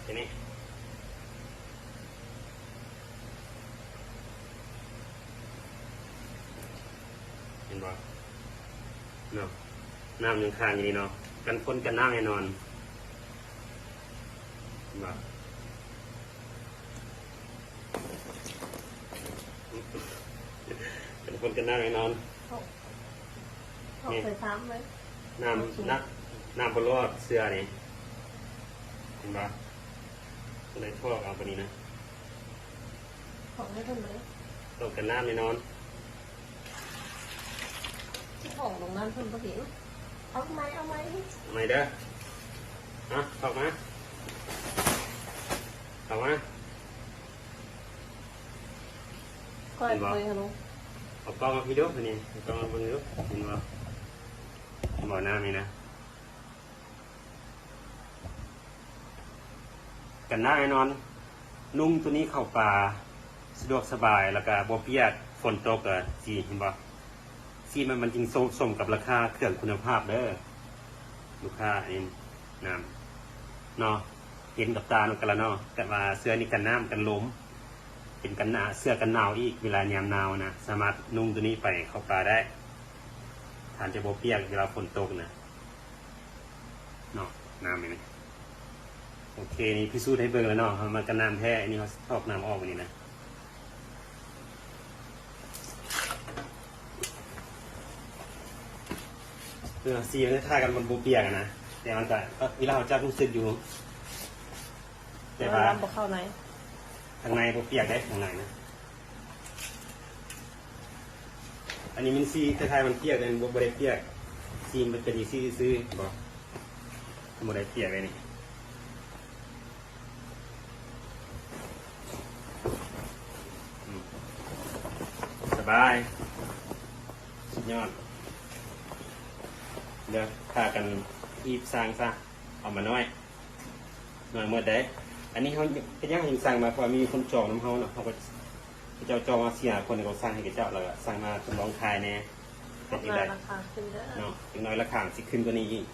ເຫັນນີ້ ເຫັນບໍ່ເນາະ? ນ້ຳຍັງຄ້າງຢູ່ນີ້ເນາະ, ກັນຝົນກັນໜາວແນ່ນອນ. ເຫັນບໍ່? ກັນຝົນກັນໜາວແນ່ນອນ. ອອກ ອອກໃສ່ຊາມເລີຍ. ນ້ຳໜັກ ນ້ຳບໍ່ລອດເສື້ອນີ້ ເຫັນບໍ່? ກໍເລີຍຖອກເອົາປານນີ້ນະ. ຖອກໃຫ້ເພິ່ນເລີຍ. ຕ້ອງກັນນ້ຳແນ່ນອນ. ຖອກລົງນ້ຳເພິ່ນບໍ່ເຫັນ. ເອົາໃໝ່ ເອົາໃໝ່ ເອົາໃໝ່ເດີ. ມາ ຖອກມາ ຖອກມາ. ຄ່ອຍ ເຫັນບໍ່? ຄ່ອຍເອົາລົງ. ເອົາກ້ອງມາພີ້ດູ ອັນນີ້ ເອົາກ້ອງມາເບິ່ງດູ. ເຫັນບໍ່? ເຫັນບໍ່ ນ້ຳນີ້ນະ? ກັນໜາວແນ່ນອນ. ນຸ່ງໂຕນີ້ເຂົ້າປ່າສະດວກສະບາຍ ແລ້ວກະບໍ່ປຽກ ຝົນຕົກກະຊິ ເຫັນບໍ່? ສີມັນ ມັນຈຶ່ງສົມ ສົມກັບລາຄາເຄື່ອງຄຸນນະພາບເດີ ລູກຄ້າ. ອັນນີ້ນ້ຳເນາະ ເຫັນກັບຕານຳກັນລະເນາະ ກັນວ່າເສື້ອນີ້ກັນນ້ຳກັນລົມ ເປັນກັນໜາ ເສື້ອກັນໜາວອີກ ເວລາຍາມໜາວນະ ສາມາດນຸ່ງໂຕນີ້ໄປເຂົ້າປ່າໄດ້ ທ່ານຈະບໍ່ປຽກເວລາຝົນຕົກນະ. ເນາະ ນ້ຳນີ້ນະ. ໂອເຄ ນີ້ພິສູດໃຫ້ເບິ່ງແລ້ວເນາະ ເຮົາມາກັນນ້ຳແທ້. ອັນນີ້ເຮົາຖອກນ້ຳອອກອັນນີ້ນະ ເພື່ອສີມັນຈະທາກັນ ມັນບໍ່ປຽກນະ ແຕ່ມັນກະ ເວລາເຮົາຈັບຮູ້ສຶກຢູ່ ແຕ່ວ່າ ນ້ຳບໍ່ເຂົ້າໃນ ຂ້າງໃນບໍ່ປຽກເດ້ ຂ້າງໃນນະ. ອັນນີ້ມັນສີຄ້າຍໆມັນປຽກ ແຕ່ມັນບໍ່ ບໍ່ໄດ້ປຽກ ສີມັນເປັນຈັ່ງຊີ້ຊື່ໆ ບໍ່ ບໍ່ໄດ້ປຽກເດ້ນີ້. ອືມ ສະບາຍ ສຸດຍອດ. ດຽວພາກັນຮີບສ້າງຊະ ເອົາມາໜ້ອຍ ໜ້ອຍໝົດເດ້. ອັນນີ້ເຮົາເຮັດຫຍັງເຮົາຈຶ່ງສັ່ງມາ ເພາະວ່າມີຄົນຈອງນຳເຮົາເນາະ ເຮົາກໍ ເຂົາເຈົ້າຈອງມາສີ່ຫ້າຄົນ ກໍສັ່ງໃຫ້ເຂົາເຈົ້າ ແລ້ວກໍສັ່ງມາທົດລອງຂາຍແດ່. ເປັນຈັ່ງໃດ ລາຄາຂຶ້ນເດີ ເນາະ? ຈັກໜ້ອຍລາຄາຊິຂຶ້ນກວ່ານີ້ອີກ.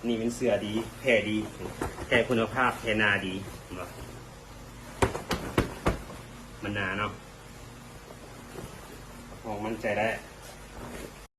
ນີ້ແມ່ນເສື້ອດີ ແພດີ ແພຄຸນນະພາບ ແພໜາດີ ເຫັນບໍ່? ມັນໜາເນາະ ຮັບຮອງໝັ້ນໃຈໄດ້.